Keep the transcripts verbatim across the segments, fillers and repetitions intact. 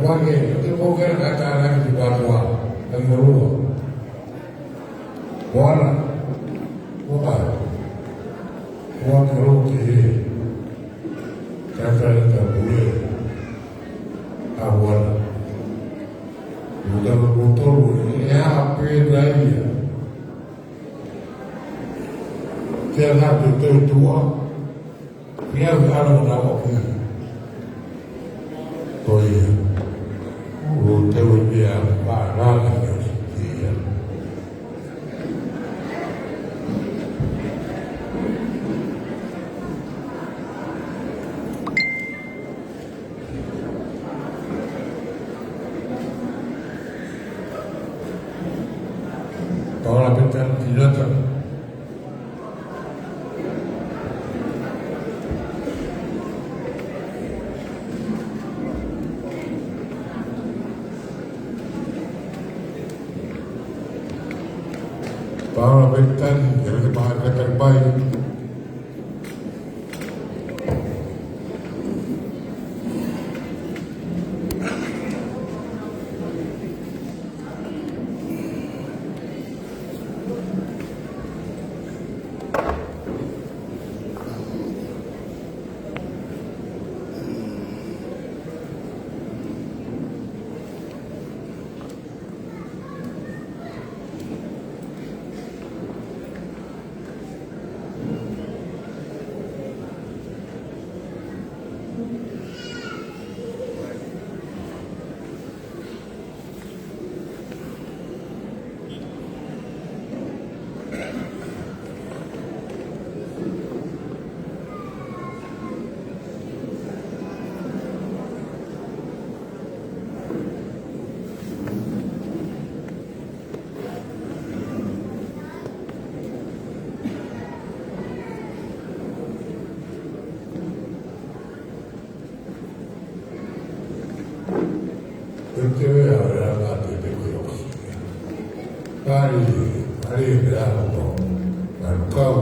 Wake, te ko ke ka ta na ki wa wa, ka mo lua. Wana, ko ka. Wa ke lo ke he. Ka ta na ka bule. A wana. Mo ta mo tolu, e a pe na ia. Te na pe te tua. Ia, ʻalu na o ki. Ko ia. ʻO te u ia, pa na na ki ia. Paula Petan Tinata. Paula Petan, ya te paha kata pai. Te te vea rea la te te koe osi. Kari, kari rea no. Kari kau.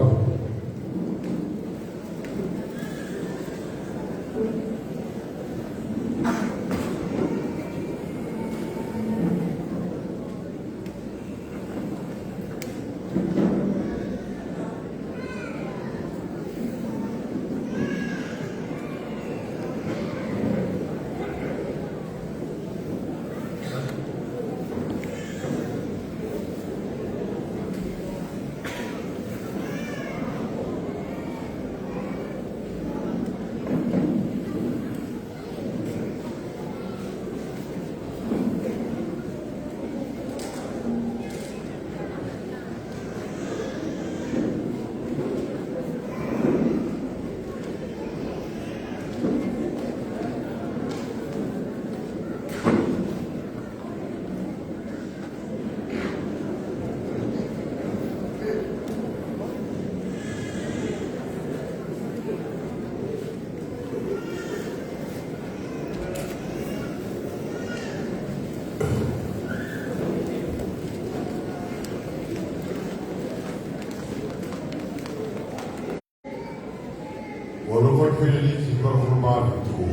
Ua loko pele ni ki kua kua mali tu.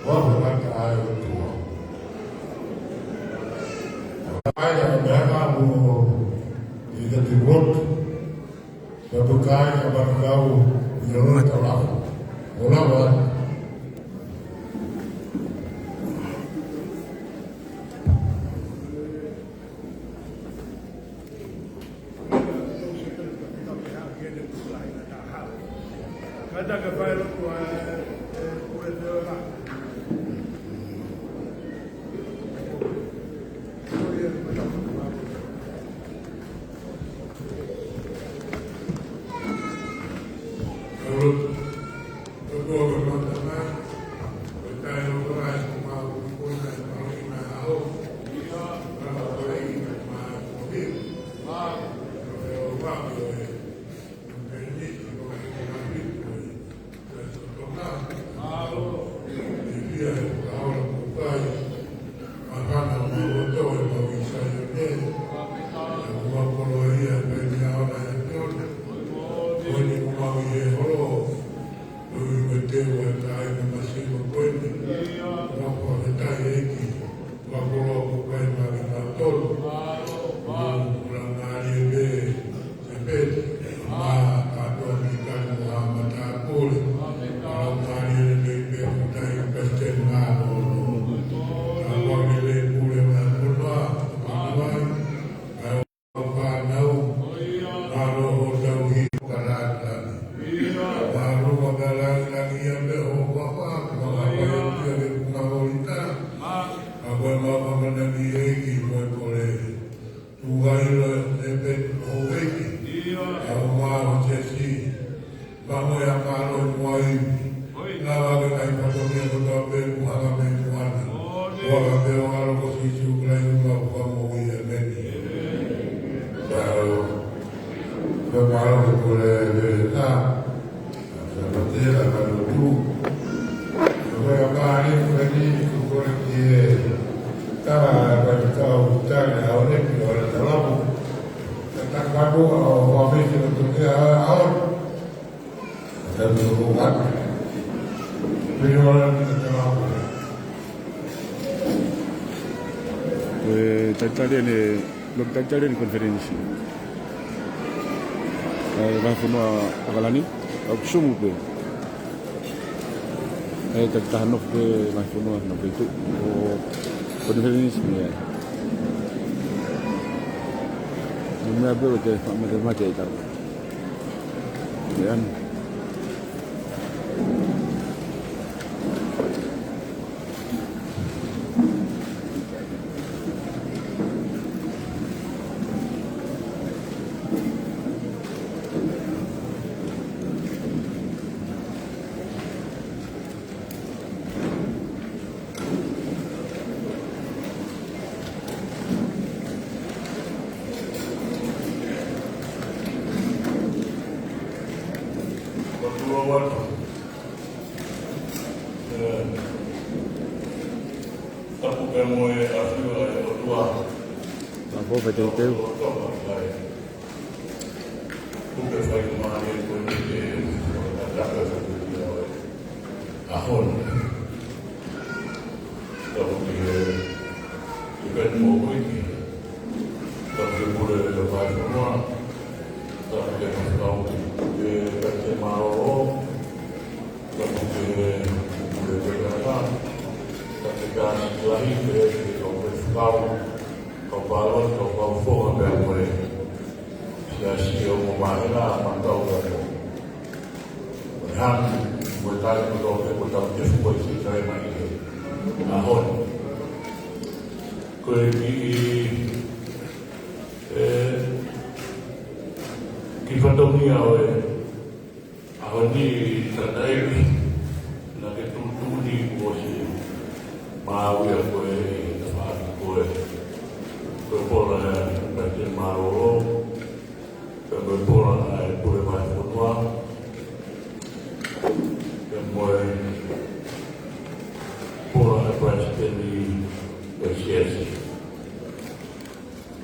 Ua kua kata ai o tua. Ai a mea ka mo i ka ti wot. Ka tu kai ka ba kau i o na ka la. O la wa. Pea mo e hanga mei he moana. Ko e ʻuhinga pē ʻo e ʻAlo ko Sīsū Kalaisi ko homau Fakamoʻui, ʻēmeni. Pea ʻoku ou fakamālō ko e lelei ʻa e Sāpate, ʻa e lotu. Ko e ʻuhinga pē ʻeni, ko e kole ki he tala ʻa e faifekau Tane ʻAoneki ʻo e Talamu. Ka taku atu ʻa e fakamoʻui ko e tokua ʻa e ʻaho. Ko e talitali ʻeni, loki talitali ʻeni konifelenisi ʻa e vahefonua ʻAokalani, ʻoku sumu pē. ʻE, takitaha nofo pē vahefonua, nofo ʻi tuʻa ʻo konifelenisi mei ai. Mo e meʻa pē ʻoku te faʻa matemate ʻi tau. ʻE ʻamu. ʻOtua ʻoatu. ʻE, tapu pē mo e ʻafio ʻa e ʻOtua. Tapu pē teuteu. ʻOtua, ʻa e. Kupe fai ko mālie ko eni ke fakataha ko eni ʻa e ʻaho ni. Tapu ki he, ki he Peni Mokuiki. Tapu ki he Pule Vahefonua. Tapu ki he Faifekau, ki he Palesiteni Mālōlō. Tapu ki he Pule Pekata. Tapu ki he Siasi Lahi, ki he, ki he kau faifekau, kau pāloti, kau, kau foha pea mo e Siasi ʻo Moʻunga Vahela, mātuʻa pea mo Hang, mo e kau kotoa pē ʻoku tau tefua ʻi he taimi ni. ʻAho ni. Ko e kiʻi, ʻe, kiʻi fatongia ʻo e ʻaho ni, tangataʻeiki, naʻa ke tuʻutuʻuni kuo ʻosi maʻu ia ko e tafaʻaki ko e, ko e pola ʻa e Palesiteni Mālōlō, pea ko e pola ʻa e Pule Vahefonua, pea mo e pola ʻa e Palesiteni ʻo e Siasi.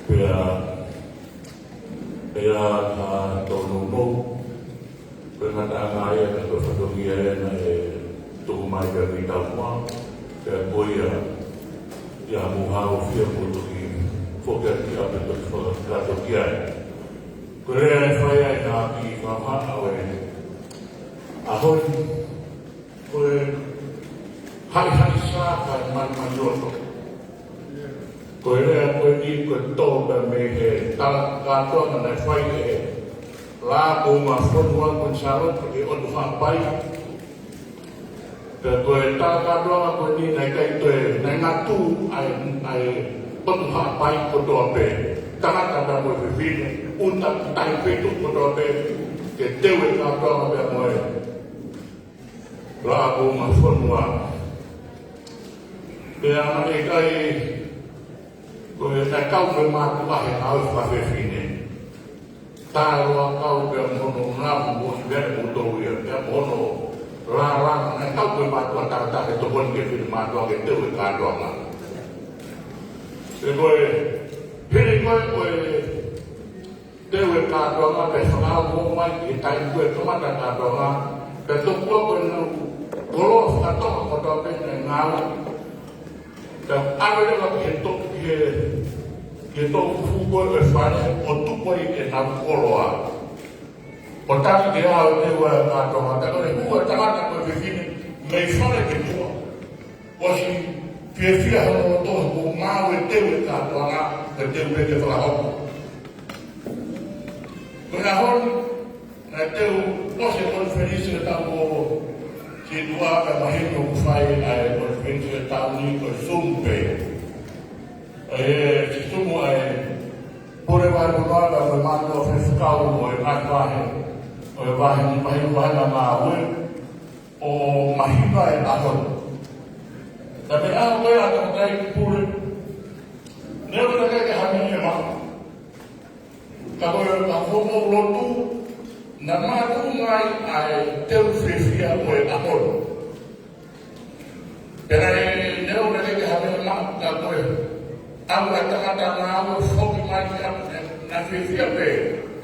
Pea, pea ka tau nounou, ko e ngataʻanga ia ka ko e fatongia ia naʻe tuku mai pea ki taua, pea ko ia, ia mo hao fia mo toki foki atu ki ʻapi toki fakakakato ki ai. Ko e lea ʻe fai ai ha kiʻi fakahohaʻa ʻo e ʻaho ni, ko e haʻihaʻi sā kae malimali loto. Ko e lea ko eni ko e tō pē mei he tala kātoanga naʻe fai ʻe he Laʻā kuo ʻomi ʻa e fonua ko eni Sālote ki he ʻOtu Haʻapai. Pea ko e tala kātoanga ko eni naʻe ʻikai toe, naʻe ngatu ʻa e, ʻa e ʻOtu Haʻapai kotoa pē. Tangata pea mo e fefine, ʻuta, taʻefetuʻu kotoa pē, ke teu e kātoanga pea mo e Laʻā kuo ʻomi ʻa e fonua. Pea naʻe ʻikai, ko e naʻe kau mo e mātuʻa he ngāue fakafefine. Tāloa kau pea mo hono ngāue mo e veʻe mo tō ia, pea mo hono lālanga, naʻe kau mo e mātuʻa tātātaha he tokoni ki he fefine mātuʻa ke teu e kātoanga. Pea ko e, hili ko e, ko e teu e kātoanga pea fakaongo mai ki he taimi ko ē kamata kātoanga, pea tokua ko ʻenau koloa faka-Tonga kotoa pē naʻe ngāue. Pea ʻave leva ki he to-, ki he, ki he toʻukupu ko ē ʻo e fale ʻo tuku ai ʻenau koloa. ʻO taki ke ʻave ʻenau kātoanga, pea ko e hū ʻa e tangata ko e fefine mei fale ki tuʻa. ʻOsi fiefia hono loto he kuo ngāue teu e kātoanga, ko e teu pē ke fakahoko. Ko e ʻaho ni, naʻe teu ʻosi e konifelenisi he taʻu ko ē, siʻi tuʻa pea mahino ʻoku fai ʻa e konifelenisi he taʻu ni ko e Zoom pē. ʻE, siʻi tumu ʻa e Pule Vahefonua pea mo e mātuʻa faifekau ʻo e ngaahi vahe, ʻo e vahe, mahino vahe ngāue. ʻO mahino e ʻaho ni. Ka ko e ʻaho ko ia ʻa e tangataʻeiki pule, neongo naʻe ʻikai ke hangē ia maʻu, ka ko e ka ko e lotu, naʻe mātuʻaki ʻi ai ʻa e teu fiefia ʻo e ʻaho ni. Pea neongo naʻe ʻikai ke hangē ia maʻu, ka ko e ʻalu ʻa e tangata naʻe foki mai ki ʻapi, naʻe fiefia pē,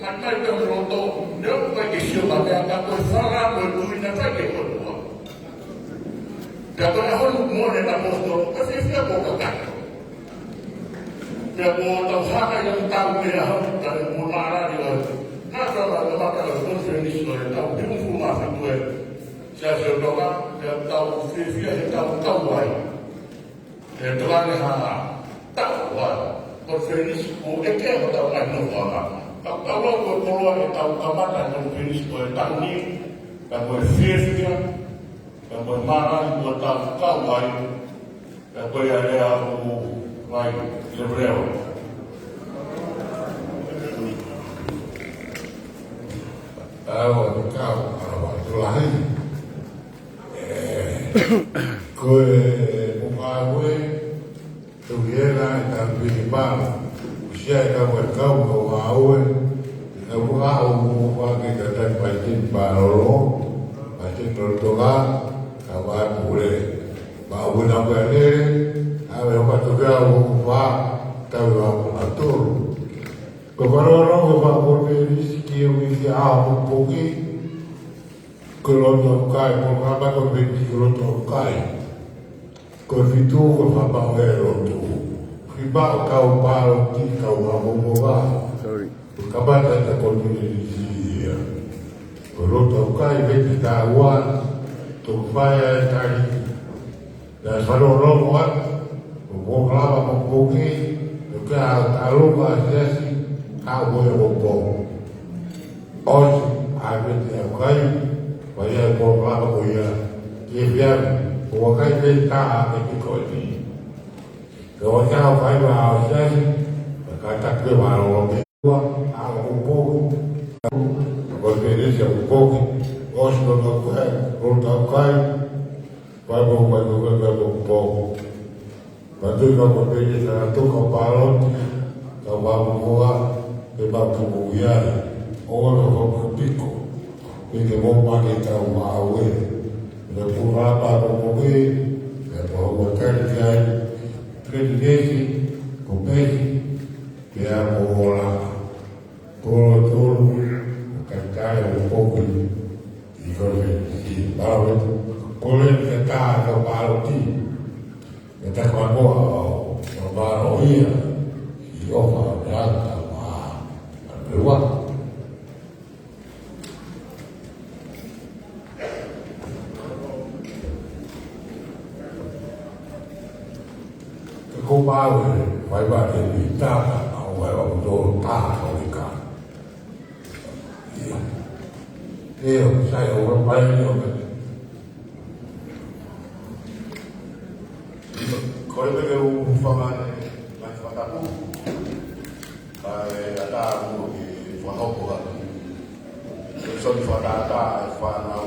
mai mai pē mo e loto, neongo ʻikai ke sio ki ha meʻa, ka ko e fanga, ko e tui naʻe fai ki he ʻOtua. Pea ko e ʻaho ni mo e ʻapositolo, ko e fiefia ko e kakai. Pea ko ʻetau hanga ʻi he tau mei he ʻaho ni, ka ne mo mālali ʻo e, naʻa tau ʻalu ʻo kamata ʻa e konifelenisi ʻo e tau hivangofulu mā fitu ʻe Siasi ʻo Tonga, pea tau fiefia he tau tau ai. ʻE Tonga ni ha tau ua, konifelenisi ko e ʻeke ko e tau mai no ua. Tau tau lau ko e koloa ʻetau kamata konifelenisi ko e tau ni, ka ko e fiefia, ka ko e mālali ko e tau tau ai, ka ko e ʻa e lea ʻoku vai, leveleo. Tau ʻa e kau, ʻa e tulahi. Ko e, ko e ngāue, tau ia ʻe tau piki palo. Usia e kau e kau ko ngāue, ʻe kau ko ngāue mo ua ke ka tai pai tin palo lo, pai tin palo toka, ka ua pule. Ma ue na ue anele, ʻa e hopa toke au ko fa, tau ua ko atoro. Ko e kalono ko fa ko e risiki e uike ʻaho ko poki, Ko e lotu ʻaukai, ko e kapa ko e peti ko e lotu ʻaukai. Ko e fitu ko e fakapaʻu e lotu. Fimaʻu kau paloti kau ʻamonga. Sorry. Ko e kapa tata ko e peti ia. Ko e lotu ʻaukai peti taua. Toko fai e tari. Naʻe fanongo atu, ko e polokalama ko poki, ko e kau ʻalu ʻa e siasi, ka ko e ko poki. ʻOsi, ʻa e peti ʻaukai, ko ia e polokalama ko ia, ke fian, ko e ʻaukai peti taha ke piko eni. Ko e ʻaukai ʻa e siasi, ka taki ke valo ke ua, ʻa ko poki, ko e peti ko poki, ʻosi ko e ʻaukai, ko e ʻaukai, Vai mo vai mo vai mo po. Vai tu ka mo pe ni ka tu ka paloti. Ka va mo ko va. Pe va tu mo ia. O va mo ko piko. Pe ke mo ma ke ka va ue. Le pu ra pa mo mo ke. Le pu ra mo ka ni ka. Pe ni ke si. Ko pe si. Pe a mo la. Ko tolu, ka kai o poki, i kore, i palo, kore ka tā ka palo ti, ka tā ka moa o, o palo ia, i ofa o te ata ma, a lua. Ko mau e, vai va e ni tā, a o vai va o tō tā, o ni ka. Ia. Ia, sai, ʻo ua mai ni ʻo mai. Ko e peke u fanga e, mai fatapu. Ka e ata mo ke fakahoko atu. Ko e soni fakata e fanau.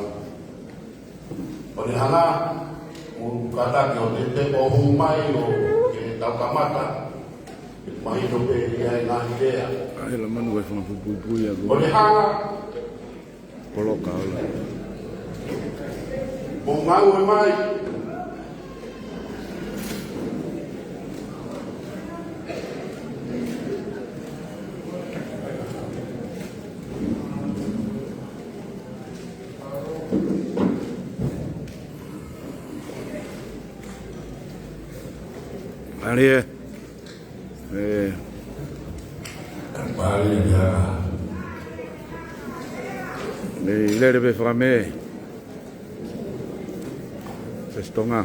ʻO ne hanga, ʻo kātaki ʻo te te ʻo hū mai ʻo ke tau kamata. Mahino pē ia e ngaahi lea. ʻAi la manu e fanga pupuipui a ko. ʻO ne hanga. Koloka ola. Mo ngāue mai. Mālie. ʻE. Mālie ia. ʻE lele pē fakamē. Festonga.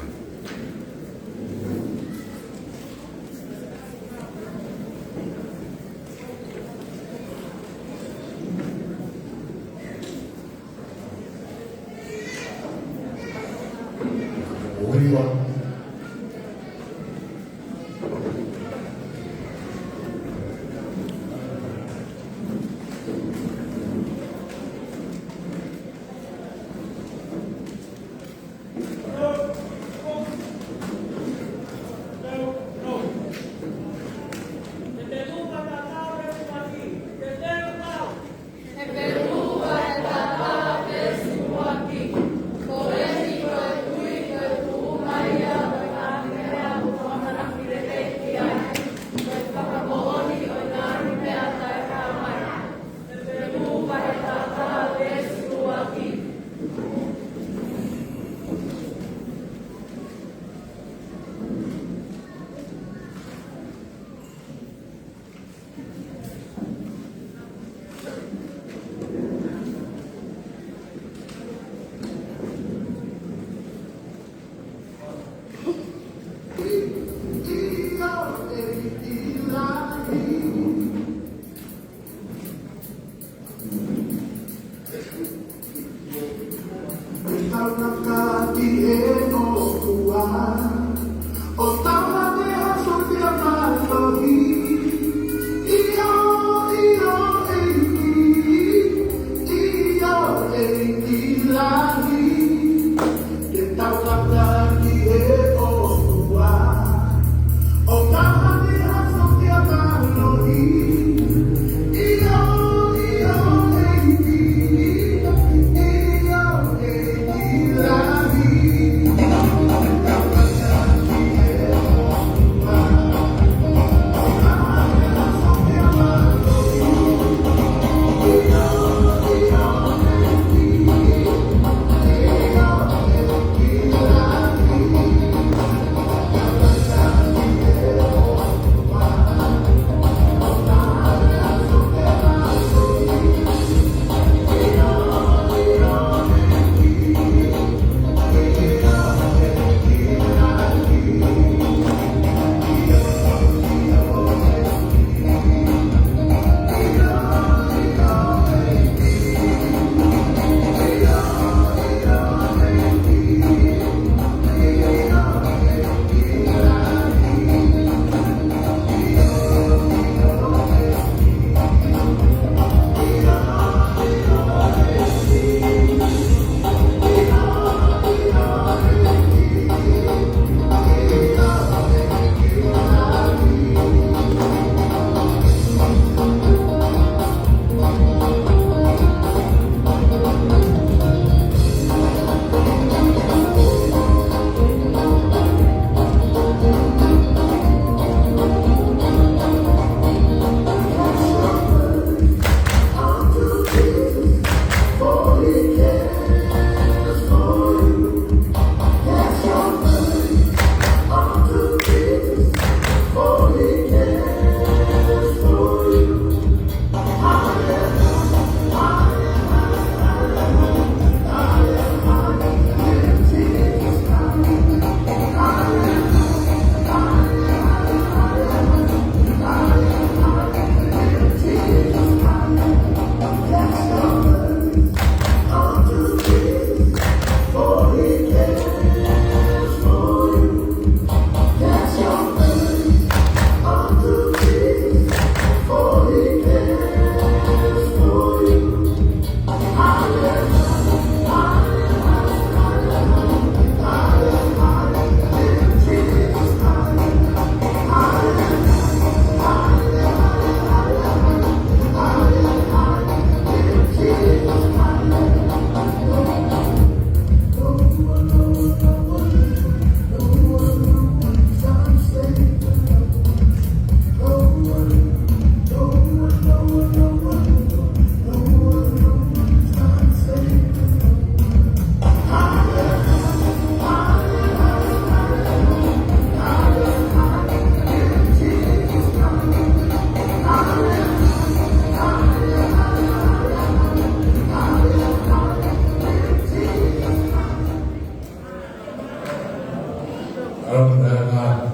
Alo, nana.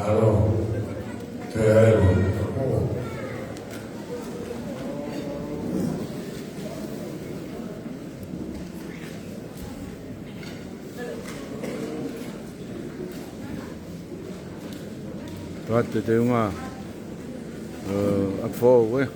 Alo. Te alo. Tuate te unga. Eh, akfo, eh.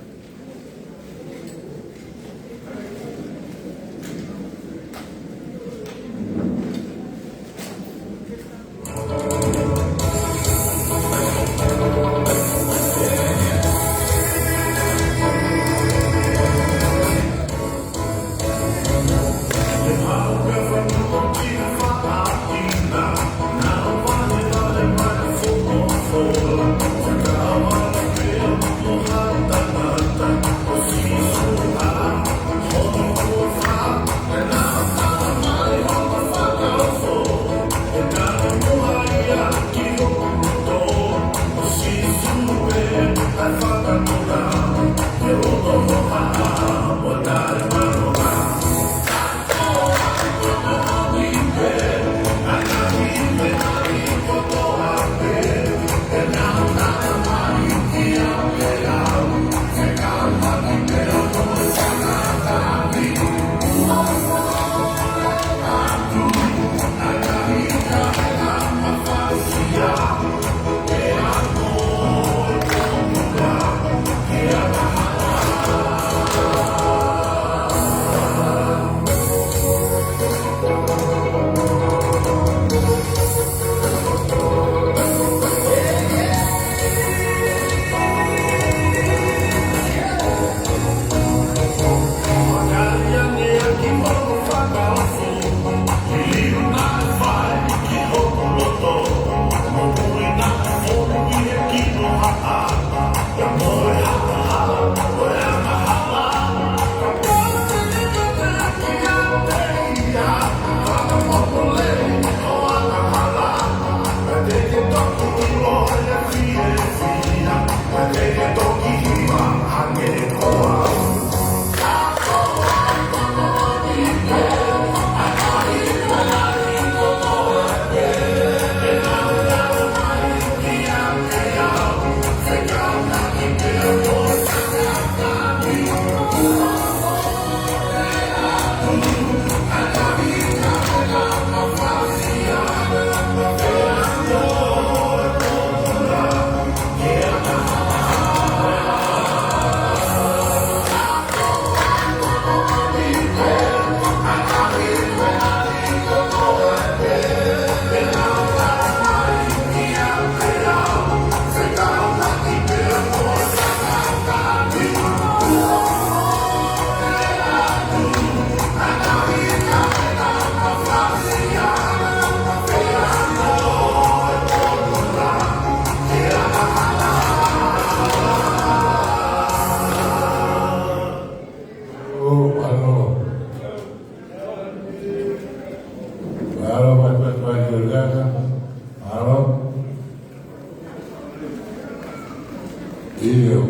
Alo, alo, alo, alo, alo, alo, alo. Alo. ʻIo,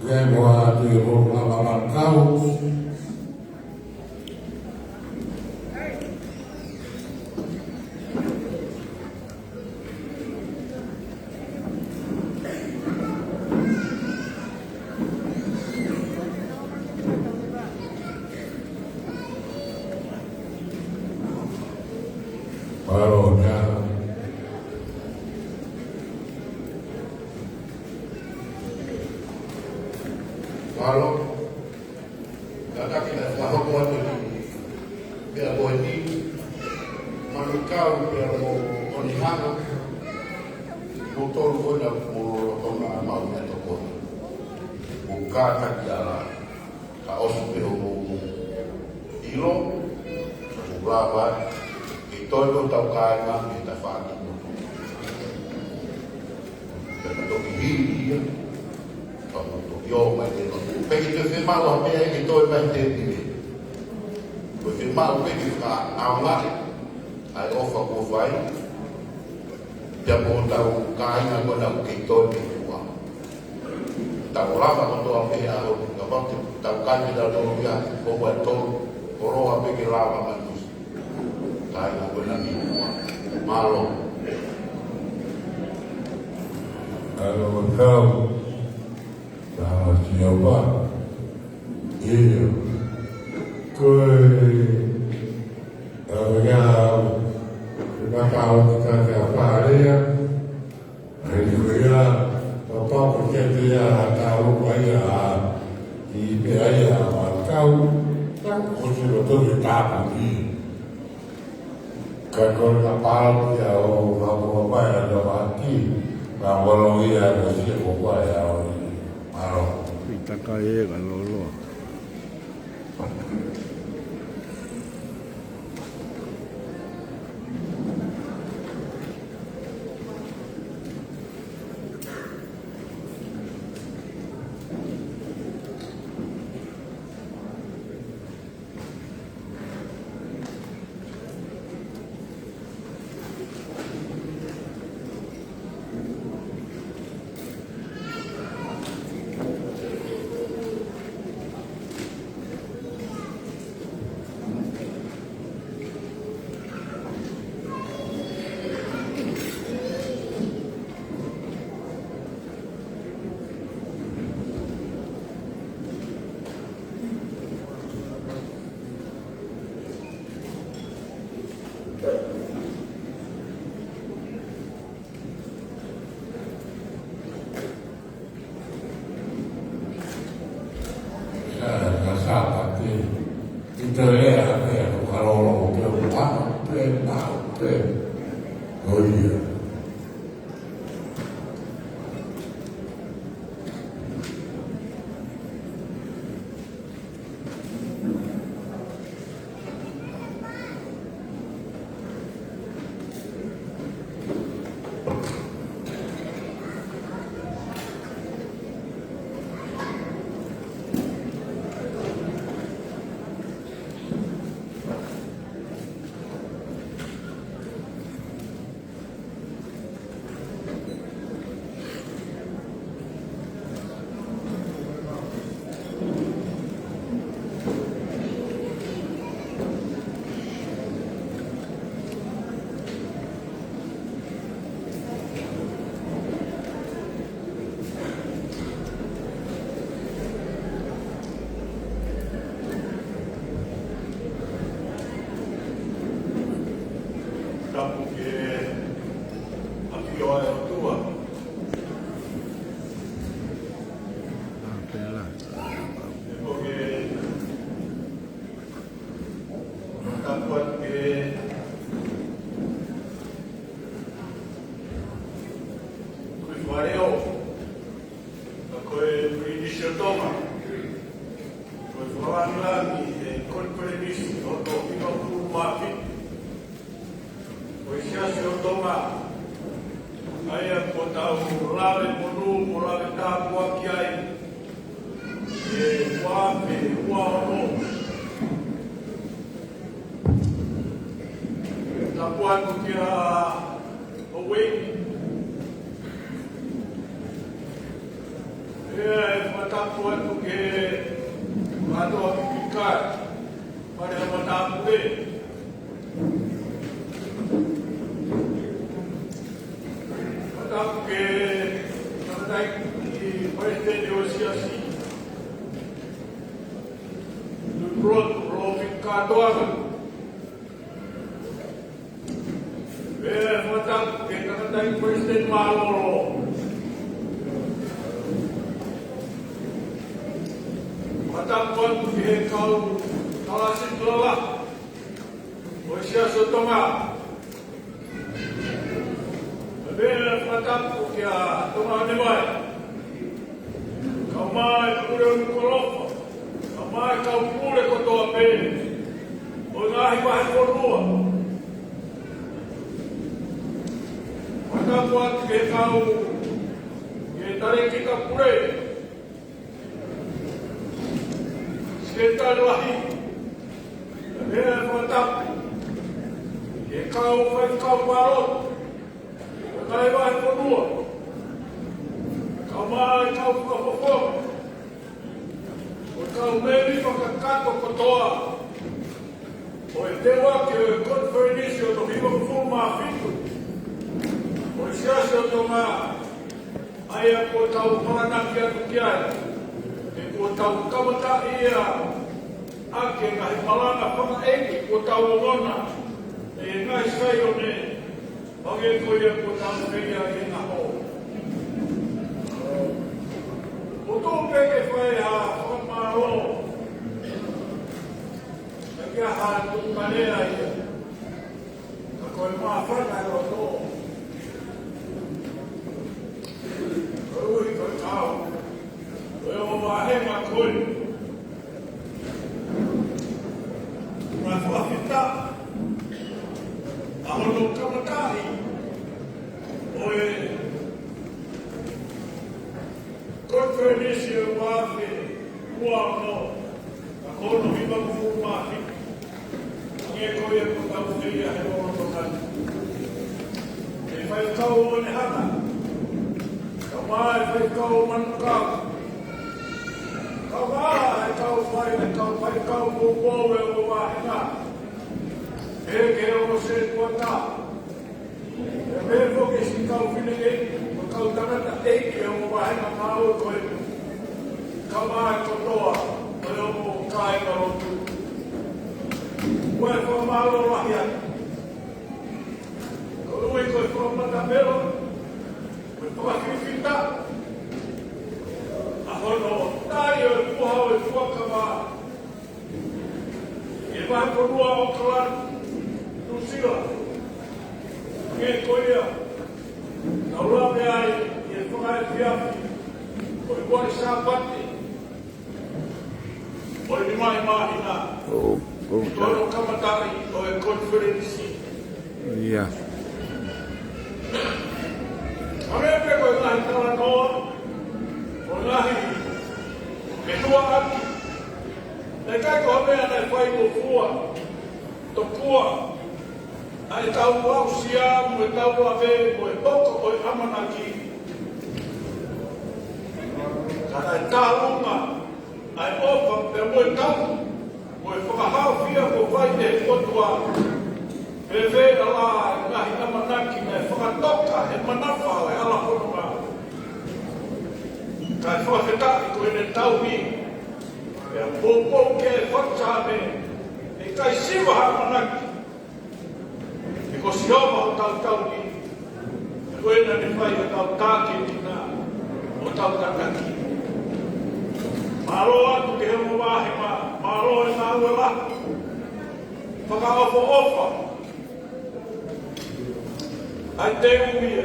ke moa te mo ngā mamakau. Mālō, mālō. Mālō. Kātaki naʻe fakahoko atu ki he pea ko eni, Manukau pea mo ʻOnihanga, mo tolu ko ena mo lolotonga mau mea tokoni. Mo kātaki ala, ka ʻosi pē hoʻomou ʻilo, ka mou lava, ke toe ko tau kāinga, ke ta fāki mo. Pea toki hili ia, pea mo toki ō mai te ma. Pea ke te fiemaʻu ha meʻa ke toe mai te pile. Ko e fiemaʻu pē ke fakaʻaongaʻi ʻa e ʻofa kuo fai. Pea mo tau kāinga ko ena ʻoku kei toe pē kuo. Tau lava kotoa pē ʻaho ni, kapau te tau kai ke tau tolu ia, ko ua tolu, koloa pē ke lava mai. Kāinga ko ena ni. Mālō. ʻAlo kau, ʻa Sihova. ʻIo. Ko e, ʻa e ngāue, ko e ngāue ʻa e Fale ia. ʻA ia ko ia, papa ko ke te ia, ta o pa ia, ʻi pē ia, ʻa kau, ta ko si lo to ke ta ko ki. Ka ko ka pāloti ʻa o ka ko ka pae ʻa ka waki, ka walo ia ko si ko pae ʻa o i. Mālō. ʻI taka e ka lolo. Tapu ke ʻafio ʻa e ʻOtua. Pela. He ko ke tapu atu ke kui fakaleo. Ka ko e Pilinisi ʻo Tonga. Ko e fakalāngilangi ʻe he Konifelenisi ʻo e Toko Hivangofulu mā Fitu. Ko e Siasi ʻo Tonga. ʻA ia ko ʻetau lave monū, mo lave tāpuaki ai. ʻE ua afe ua ono. Tapu atu kia Houʻeiki. ʻE, ʻe fakatapu atu ke mātou a pipika. Fale ʻa matāpule. Fakatapu ke fakatapu ki he Palesiteni ʻo e Siasi. Tuʻipulotu Lofika Kātoanga. Pea fakatapu ki he tangataʻeiki Palesiteni mālōlō. Fakatapu atu ki he kau kalasi lalahi ʻo e Siasi ʻo Tonga. Pea fakatapu kia Tonga ʻo Niuae. Kae ʻumaʻā e Pule ʻo Nukuʻalofa, kae ʻumaʻā e kau pule kotoa pē ʻo e ngaahi vahefonua. Fakatapu atu ki he kau, ki he talēkita pule, Sekelitali Lahi, pea fakatapu ki he kau faifekau palōta, ʻo e ngaahi vahefonua, kae ʻumaʻā e kau fakafofonga, ʻo e kau mēmipa kakato kotoa ʻo e teuaki ʻo e Konifelenisi ʻo e Toko Hivangofulu mā Fitu ʻo e Siasi ʻo Tonga, ʻa ʻA ia kuo tau malanaki atu ki ai, he kuo tau kamataʻi ia ʻaki e ngaahi malanga fakaʻeiki kuo tau ongona ʻi he ngaahi Saione, hangē ko ia kuo tau fai ʻi he ʻaho. ʻOku ou pehē ke fai ha fakamālō ʻaki ha tuʻu kalea ia. Ka ko e māfana e loto. Koeʻuhi ko e kau, ko e ongo vāhenga ko ē. Ngaahi fakafetaʻi ʻa hono kamataʻi ʻo e konifelenisi ʻo e uaafe ua ono, ka ko hono hivangofulu mā fitu. Hangē ko ia kuo tau fai ʻi he lolotonga ni. ʻE faifekau ʻo Onehana, kae ʻumaʻā e faifekau ʻo Manukau, kae ʻumaʻā e kau fai, e kau faifekau poupou ʻo e ongo vāhenga, ʻe ke ongo sētuata, ʻe meʻa foki siʻi kau fineʻeiki, mo e kau tangataʻeiki ʻo e ongo vāhenga ngāue ko ē, kae ʻumaʻā e kotoa ʻo e ongo kāingalotu. Ko e fakamālō lahi atu. Koeʻuhi ko e fakamatapelo, ko e fakafifita ʻa hono tali ʻo e puha ʻo e fuakava ʻi he vahefonua ʻAokalani, Nuʻusila. Hangē ko ia naʻa ku lave ai ʻi he fakaefiafi ʻo e uaʻi Sāpate ʻo e nima ʻo e māhina, ʻo, ʻo, ko hono kamataʻi ʻo e konifelenisi. Ia. Hangē pē ko e ngaahi talanoa, ko e ngaahi meʻa ʻoku ʻikai ko ha meʻa naʻe fai mo fua, tokua ʻa ʻetau aʻusia mo ʻetau lave mo e hoko ʻo e ʻamanaki. Ka naʻe tālunga ʻa e ʻofa pea mo e tau, mo e fakahaofia kuo fai ʻe he ʻOtua. Pea fēfē lā e ngaahi ʻamanaki naʻe fakatoka he manafa ʻo e hala fononga. Kae fakafetaʻi ko ʻene tauhi, pea poupou ki ai e fakatātā, ʻe ʻikai siva ha ʻamanaki. He ko Sihova hotau tauhi, he ko ia naʻa ne fai hotau tākiekina, hotau tataki. Mālō atu ki he ongo vāhenga, mālō e ngāue lahi. Fakaʻofoʻofa ʻa e teu ia.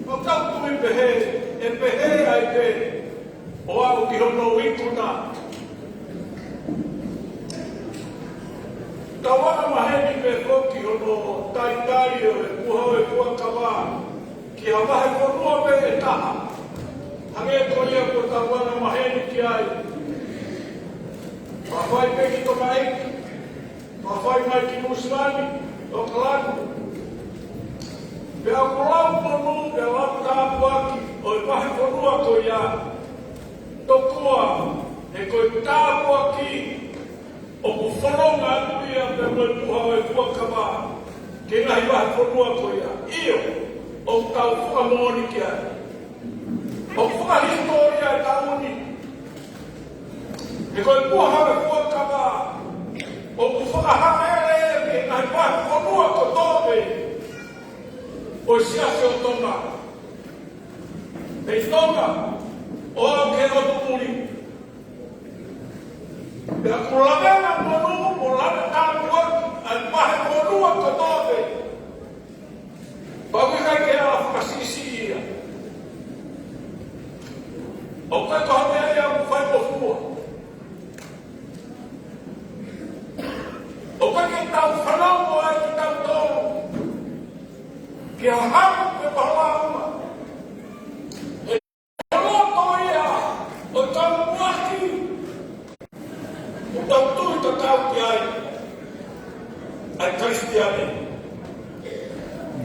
ʻOku tau tui pehē, ʻe pehē ai pē ʻo aʻu ki hono ikuna. Tau angamaheni pē foki hono talitali ʻo e puha ʻo e fuakava ki ha vahefonua pē ʻe taha, hangē ko ia kuo tau angamaheni ki ai. Mafai pē ki Tonga ʻEiki, mafai mai ki Nuʻusila ni, ʻAokalani. Pea ʻoku lau monū, pea lau tāpuaki ʻo e vahefonua ko ia. Tokua, he ko e tāpuaki ʻoku fononga atu ia pea mo e puha ʻo e fuakava ki he ngaahi vahefonua ko ia. ʻIo, ʻoku tau fakamoʻoni ki ai. ʻOku fakahisitōlia e taʻu ni. He ko e puha ʻo e fuakava ʻoku fakahā ʻe he ngaahi vahefonua kotoa pē ʻo e siasi ʻo Tonga. Pea ʻi Tonga, ʻo aʻu ki he ʻotu muli. Pea ʻoku lave monū mo lave tāpuaki ʻa e vahefonua kotoa pē. Pea ʻoku ʻikai ke ala fakasiʻisiʻi ia. ʻOku ʻikai ko ha meʻa ia ʻoku fai mo fua. ʻOku ʻikai ke tau fanongo ai kitautolu ki ha hako pe ko ha lāunga. He loto ia ʻo e kau muʻaki ʻoku tau tui tatau ki ai ʻa e Kalisitiane.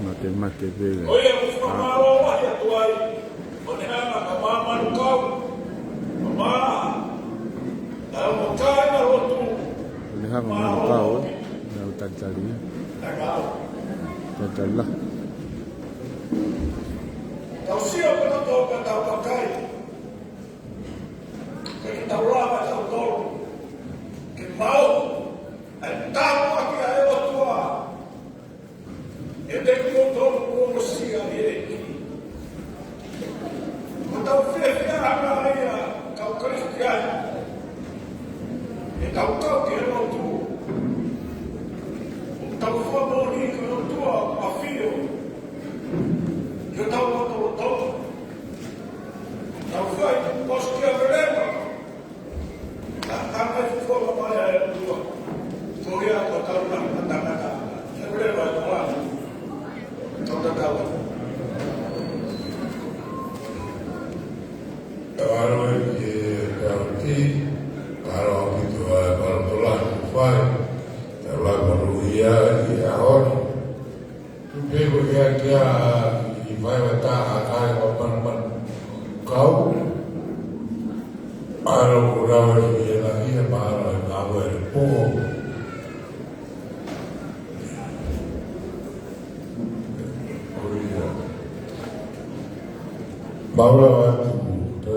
Mate, mate, pele. Ko ia ʻoku fakamālō lahi atu ai ʻo ne hanga ka māmanu kau, ka mā, ʻa e ongo kāingalotu. Ne hanga māmanu kau, ʻe, nau talitali. Talitali la. Tau sio pē ka tau ka Ke tau loto, tau, tau fai, ʻosi kia Velema. Ka, ka mai fola mai ʻa e ʻOtua. Ko ia ko tau na, na, na, na. Kia Velema, ko la. Tau tatau. Tau alo e ki he tauti, alo ʻaupito ʻa e palatola, fai. Tau la malu ia, ia ʻaho ni. Tupe ko ia kia i fai wa ta a kai wa pan pan kau. Alo ko rau e ia la ia pa alo e kau e po. Ko ia. Maula wa tu.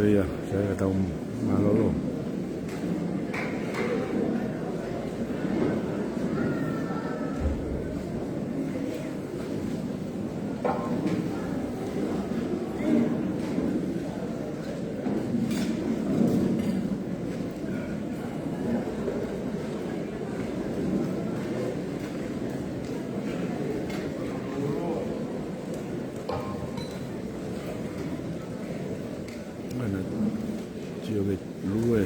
Ia, sai ka tau mālōlō. Mana tio ke lue.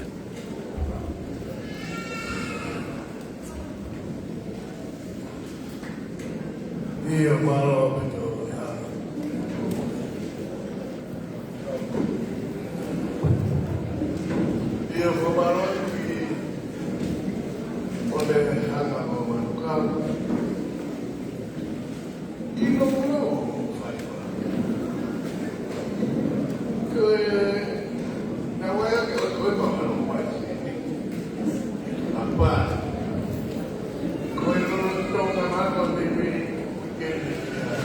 Ia, mālō ʻaupito. Ia, ko mālō ki ʻOne hanga ko Manukau. ʻIlo mo fai wa. Ko e, na wai ake o koe pa mano mai. ʻApa. Ko e lolo tō ka mako te me ke ne kia.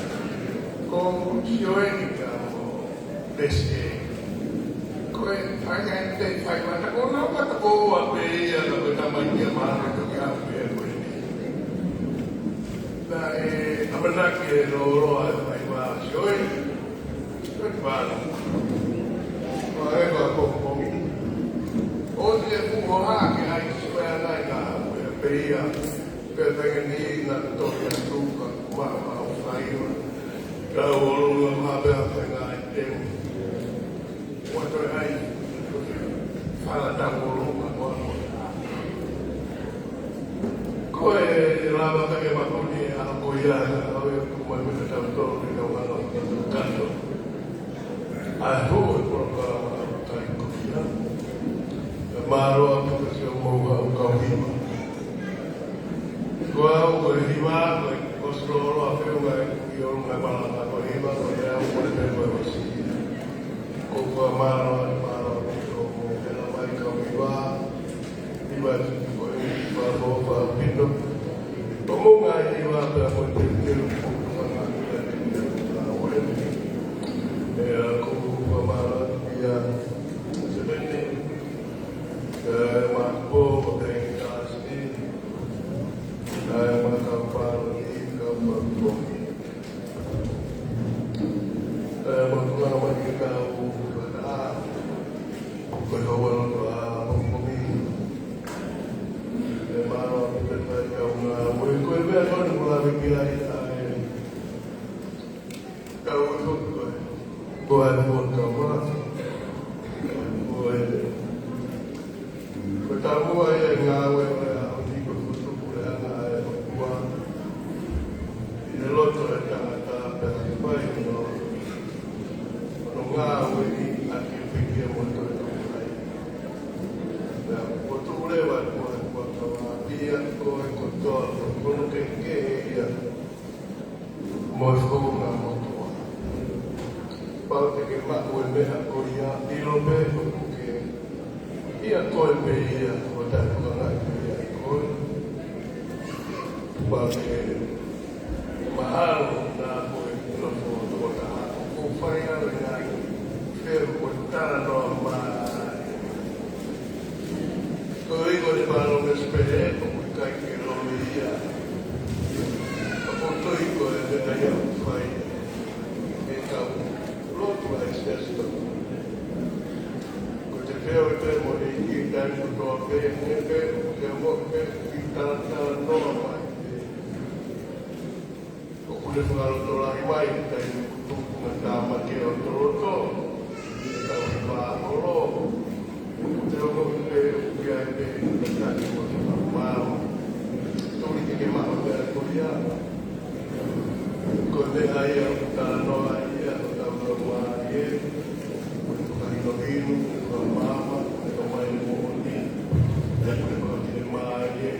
Ko sio e ni ka mo. Pesi. Ko e, fai ai te fai mata ko na mata ko ua pē ia ka ko e tamaiki ia mā ko e toki haʻu pē ko eni. Naʻe ʻamanaki e lōloa e fai mā sioi. Ko e pāna. Ko e ka ko komi. ʻOsi e fuʻu hoa ke ai sioi ana i ka haʻu pē ia. Pea pehē ni na toki atu ka ma ma o fai ma. Ka ʻolunga ma pea fai ngā e temu. Ua toe ai. Fala tau ʻolunga ua. Ko e lava ka ke makoni a ko ia a o e kuma me ka tau tō ke kau hana o kato. ʻA e hou e polokalama ʻa kai ko ia. E mālō ʻaupito siʻomou haʻu kau hiva. Ko au ko e hiva, ko e ʻosi lōloa feʻunga e kuki ʻolunga e malanga ko e hiva, ko e au ko e pē ko e ʻosi. Ko kua mālō, mālō ʻaupito mo e la mai kau hiva. Hiva, ko e hiva, ko e ʻaupito. Ko mou ngaahi hiva pea ko e teuteu, ko e tukanga, ko e teuteu, ko e ʻaupito. E a ko kua mālō, ia, se pete. E, ma po, ko te kasi. E, ma ka palo, i ka ma po. E, ma ka ma ke ka u, ka ta. Ko e hau alo ka, ma po mi. E, ma lo, pe ka ka u na, mo e ko e mea ko ni ko la me ki ai, a, e. Ka ʻoku ʻikai ko e. Ko e ʻai mo ka ua. Ko e. Ko e taumuʻa ia e ngāue ʻo e ʻaho ni ko e fokotuʻu puleʻanga ʻa e ʻOtua. ʻI he loto e tangata pea ke fai hono. Hono ngāueʻi ʻaki e pekia mo e toetuʻu ai. Pea ʻoku tuʻu leva e puha ʻi he fuakava ʻia koe kotoa, ko hono kehekehe ia. Mo e founga motuʻa. Pau te ke maʻu e meʻa ko ia ʻilo pē ʻoku ke Ia ko e pē ia, ko e taha ko e ngaahi pē ia ko e. Pea ke mahalo naʻa ko e ʻilo ko e tokotaha, ko e fai ʻa e ngaahi feu ko e talanoa mai. Ko e ʻuhinga ʻo e pālonga spere, ʻoku ʻikai ke loi ia. Ka ko e toe ko e meʻa ia ʻoku fai. ʻE kau lotu ʻa e siasi tonu. Ko e te peo e pē mo e ʻEiki taimi kotoa pē, ne pē, ʻoku te mo pē, ki talatala noa mai. ʻOku ne fakalotolahi mai, taimi kutu kuna tāmate ʻo toloto, e kau he vāholo, ʻoku te ongo pē, ʻoku ke ai pē, ʻoku ke ai pē, ʻoku ke ai pē, tuli ke ke maʻu pē ko ia. Ko e meʻa ia ʻoku talanoa ai ia, ʻo tau lau ai ē, ko e fakahinohino, ko e maama, ko e ʻomai moʻoni, ʻa ia ko e fakafiemālie,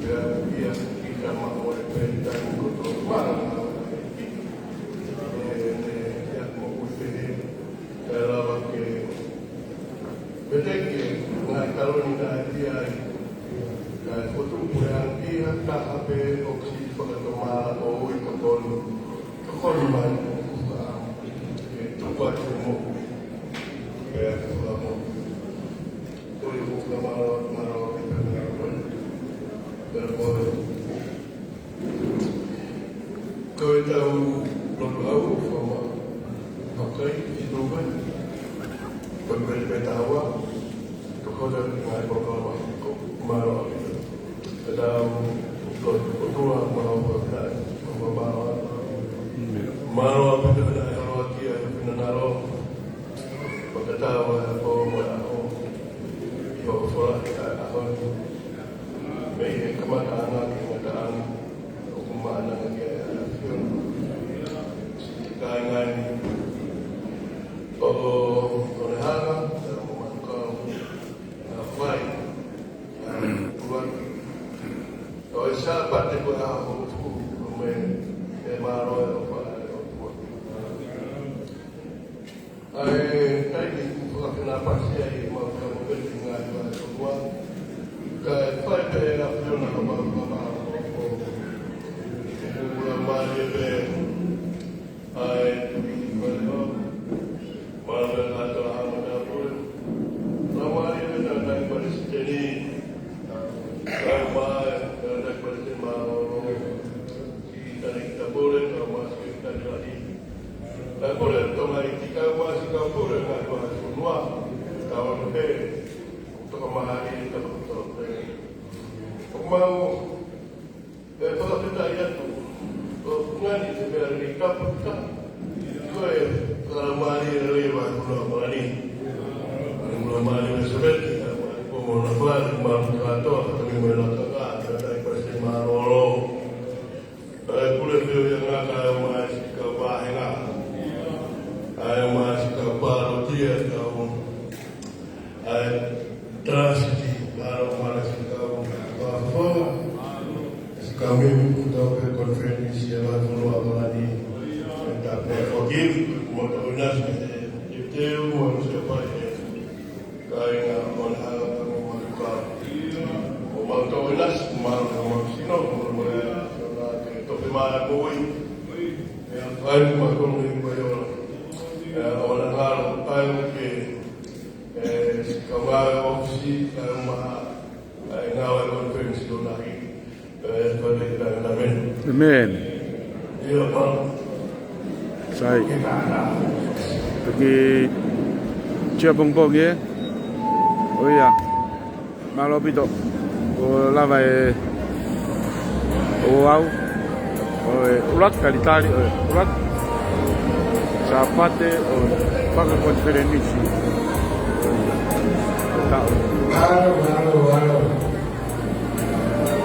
pea ia ki ka maʻu ai pē taimi kotoa. Mālō, mālō, ē, ē, ia moʻui pehē, kae lava ke, pete ke, ngaahi taloni naʻe ʻi ai, kae fotu pue angi ha taha pē ʻoku siʻi fakatomala ʻo ui tokoni. Tokoni mai, ʻa, ke tuku atu e moʻui. Pea ke fakamoʻui. Ko e fuka mālō, mālō, pea mālō, pea mālō. Ko e tau lotu ʻau, fama, pakai, i tō mai. Ko e pele pē taua, tokota ki mai polokalama, ko mālō ʻaupito. Ko e tau lotu ʻOtua, mālō ʻaupito, mālō ʻaupito. Mālō ʻaupito, ʻa e ʻaloʻofa ʻa e finangalo. Fakatau ʻa e pō mo e ʻaho. ʻI hoʻo fola ʻa e ʻaho ni. Mei he kamataʻanga ki he ngataʻanga, ʻoku maʻananga ki ai ʻa e ʻAfiona. Siʻi kāinga ni, ʻo, ʻo ne hanga, ʻa mo manukau, ʻa fai, ʻa ʻuluaki. ʻO e Sāpate ko e ʻaho hongofulu, ʻo me, e mālō e ʻofa ʻa e ʻOtua. ʻA e taimi ʻoku fakafenāpasi ai ʻemau fakamoʻoni ki he ngaahi vahefonua. Kae fai pē ʻe he ʻAfiona ʻemau fakamālō. ʻOku laumālie pē ʻa e tuʻi fale ʻo. Mālō pē kātoa ʻa e matāpule. Laumālie pē tangataʻeiki palesiteni. Kae ʻumaʻā e tangataʻeiki palesiteni mālōlō. Siʻi talēkita pule, kae ʻumaʻā siʻi talēkita lahi. Kae pule, tamaiki kae ʻumaʻā siʻi kau pule, ngaahi vahefonua, kae ʻoua pē, toka maha i tapa kotoa pē. ʻOku mau, ē, fakafetaʻi atu, ʻoku ngani te mea lelei tapu ta, ko e, fakalaumālie lelei vahefonua Palani. Fakalaumālie Elisapeti, fakalaumālie ko mo na fale, mālō kātoa, ka tami mo e lakanga, ka tai pasi mālōlō. ʻA e pule feo ia ngā kae ʻumaʻā siʻi kau vāhenga. Kae ʻumaʻā siʻi kau pālotia, kau, ʻa e tarasiti, kae ʻumaʻā siʻi kau vāhenga. Siʻi kau mimi kuta ʻo e konifelenisi ʻa e vahefonua Palani. ʻE tapu e foki, mo tau ʻinasi, ʻe te u mo se pai e. Kāinga ʻo ne hanga pē mo manukau. ʻO mau tau ʻinasi, mo mau, mo mau sino, mo mau, mo mau, ke tope mai moʻui. ʻE, ʻai mo tau ni mo iola. ʻE, ʻo ne hanga, ʻai mo ke, ʻe, kaungā ʻōfisi, kaungā, ʻai ngāue konifelenisi ʻo na hiki. ʻĒmeni. Sai. Toki tia pongipongi ē. ʻOia. Mālō ʻaupito. ʻO lava e ʻo au. ʻO e ʻuluaki talitali, ʻo e ʻuluaki Sāpate, ʻo e faka konifelenisi. Taʻu. Mālō, mālō, mālō.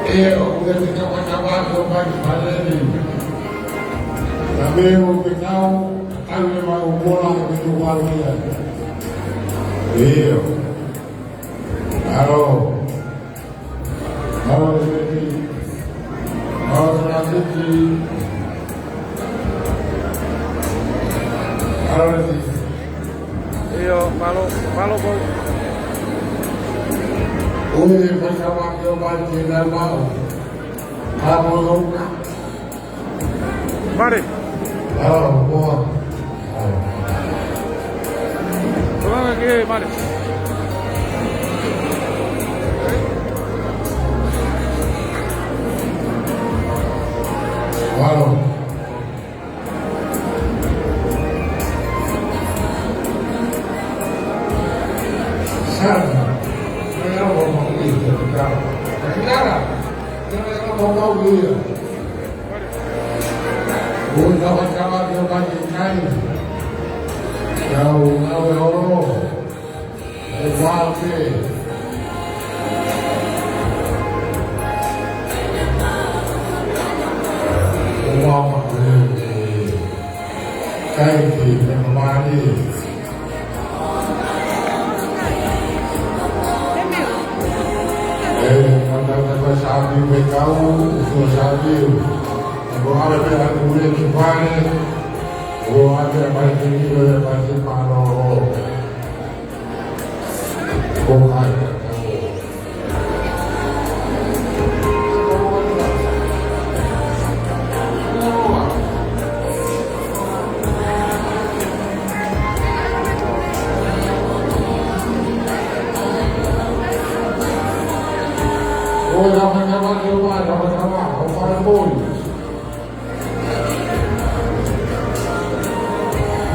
ʻE, ʻoku te tokanga mai ʻo mai paleni. Na me o me nau, tau le mau mona o me tu mau ia. ʻIo. Alo. Alo, le meti. Alo, le meti. ʻIo, mālō, mālō ko. Ui, fai ka maki o mai ki nai mau. Ka mo loka. Mare. Alo, moa. Tolanga ke, mare. Alo. Kai ki, pea mali. E, mata na ko sabi me kau, ko sabi. Ko ale pe atu le ki pale. Ko ale pe atu le ki pale. Ko ai.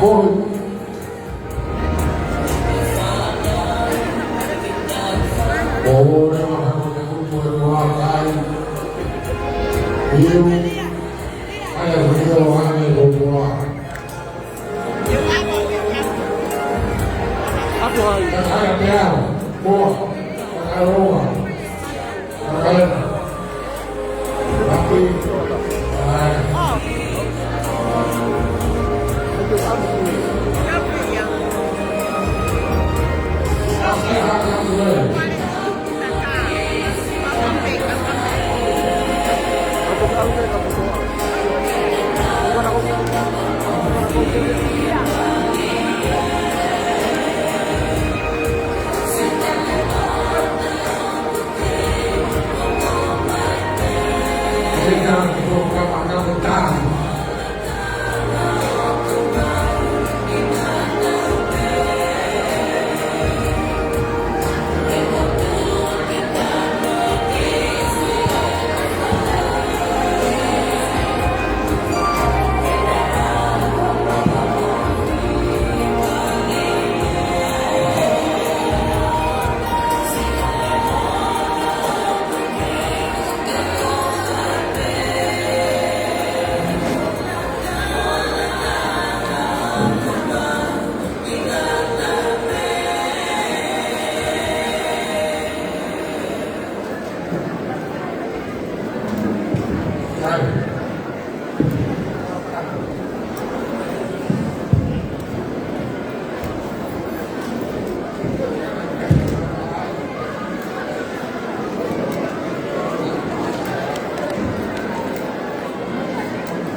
Boi. ʻOku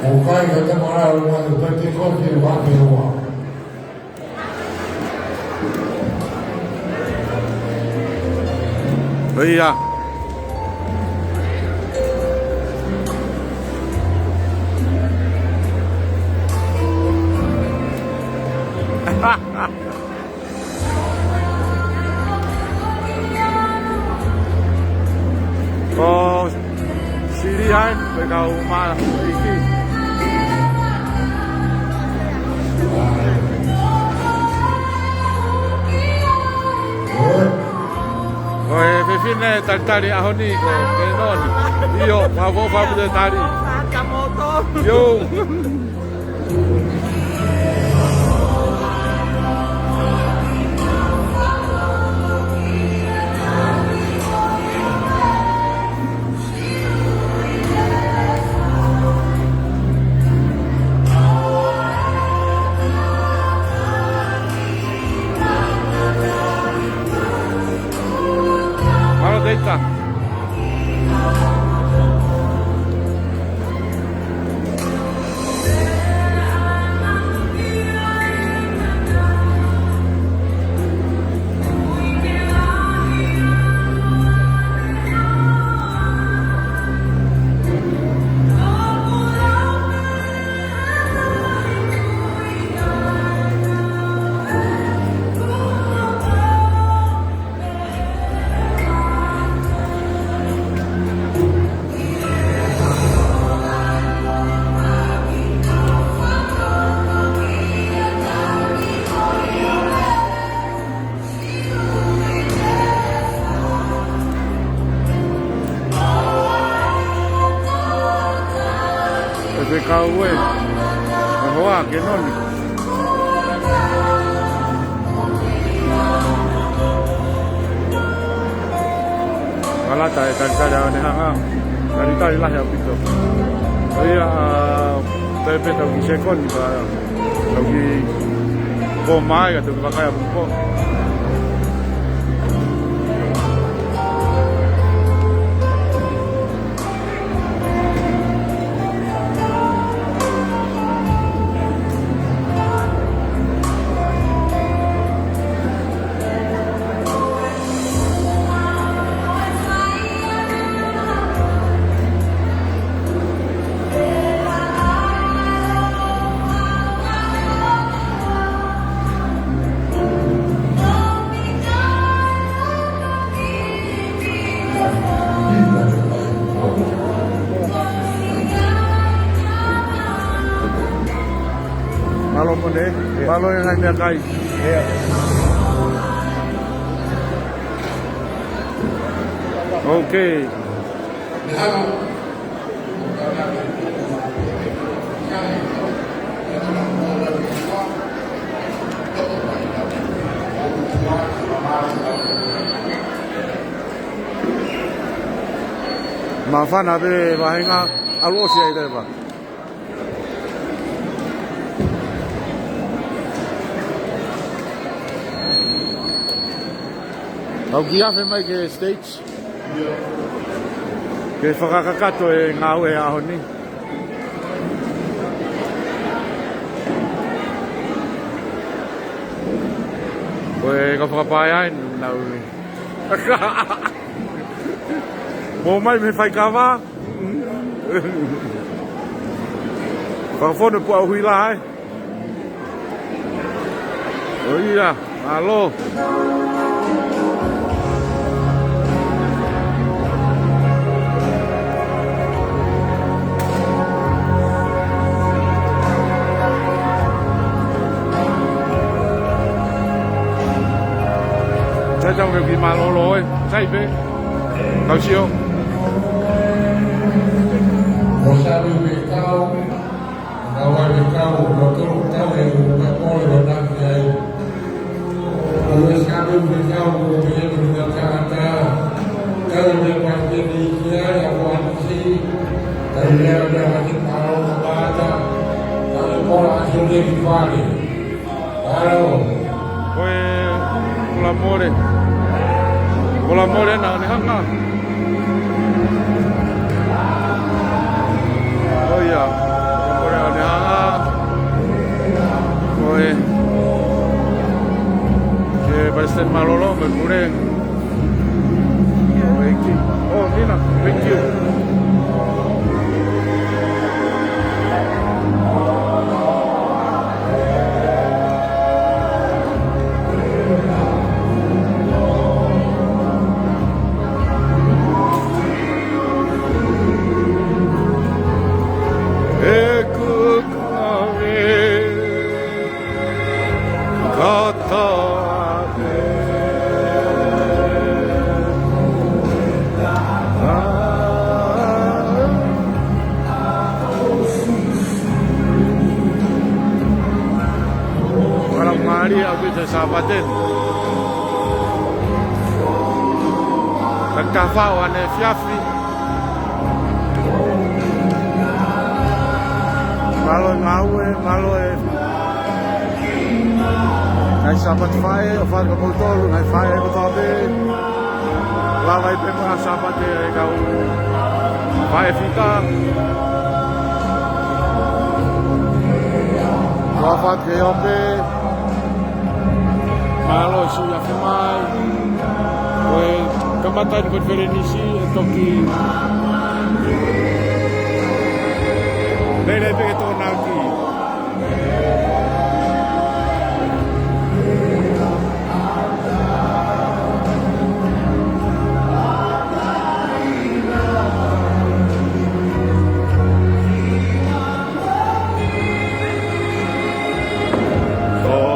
ʻikai ke te mara ua te te kofi ua ke ua. ʻIo. Ko Sili ai, pe kau mā iki. Ko e fefine talitali ʻaho ni ko Kenoni. ʻIo, pea ʻoku ou fai pē tali. ʻIo. Mālō Teita. Aue, hoa ke noni. Kalata e talitali ʻa Onehunga. Talitali lahi ʻaupito. ʻA ia, ʻa, pē pē tau ki sekoni, ka tau ki pō mai, ka tau ki vakai ʻa pō. Mālō Mone, mālō e ngaahi meʻakai. Ok. Māfana pē vāhenga, ʻalu ʻosi ai leva. Tau kiʻi afe mai ki he stage. Ke fakakakato e ngāue ʻo e ʻaho ni. Ko e kau fakapaea ʻe nau. Mou ō mai mei faikava. Fakafonu e puʻa ʻuhila ai. ʻOiauē, mālō. Sai tau ke ki mālōlō ē, sai pē. Kau sio. Ko Sami Mekau, Kau ai Mekau, ko tolu tau e ua pole ko naki ai. Ko e Sami Mekau, ko e pele ko ni ka tangata. Kau me pa ke ni ki ai, a ko anisi. Kau lea lea ma te pao ka bata. Kau e pola a sio le ki fale. Alo. Ko e Kola Mole. Kola Mole na Onehunga. ʻOiauē. Kola Mole Onehunga. Ko e. Ke Palesiteni Mālōlō, ko e pule. ʻEiki. ʻO, Nina, thank you. ʻEku kave. Kotoa pē. Fakamālie ʻaupito e Sāpate. Ka ka fao ane fiafi. Mālō e ngāue, mālō e ngaahi Sāpate Faʻē, ʻofa atu kia moutolu, ngaahi faʻē kotoa pē. Lava ai pē mo e Sāpate e kau faʻē fika. ʻOfa atu ke ope. Mālō e sui afe mai. Ko e kamata ni ko e konifelenisī ʻe toki lele pē ke tokonaki.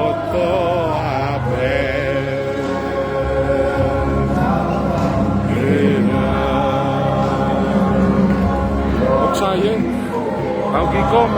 Kotoa pē. ʻOku sai ē. Kau kiʻi koma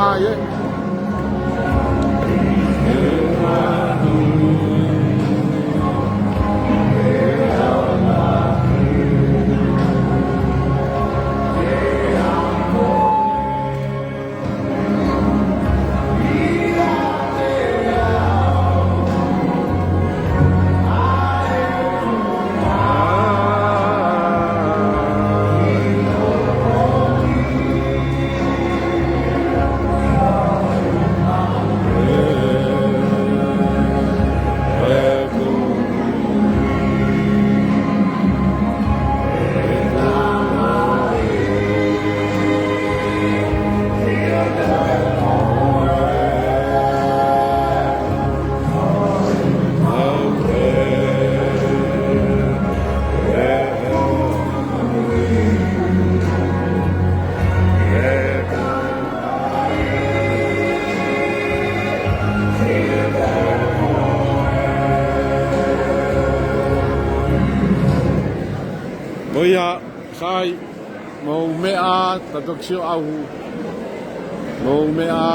ʻIo, sai, mou meʻa, tau toki sio ʻauhu. Mou meʻa.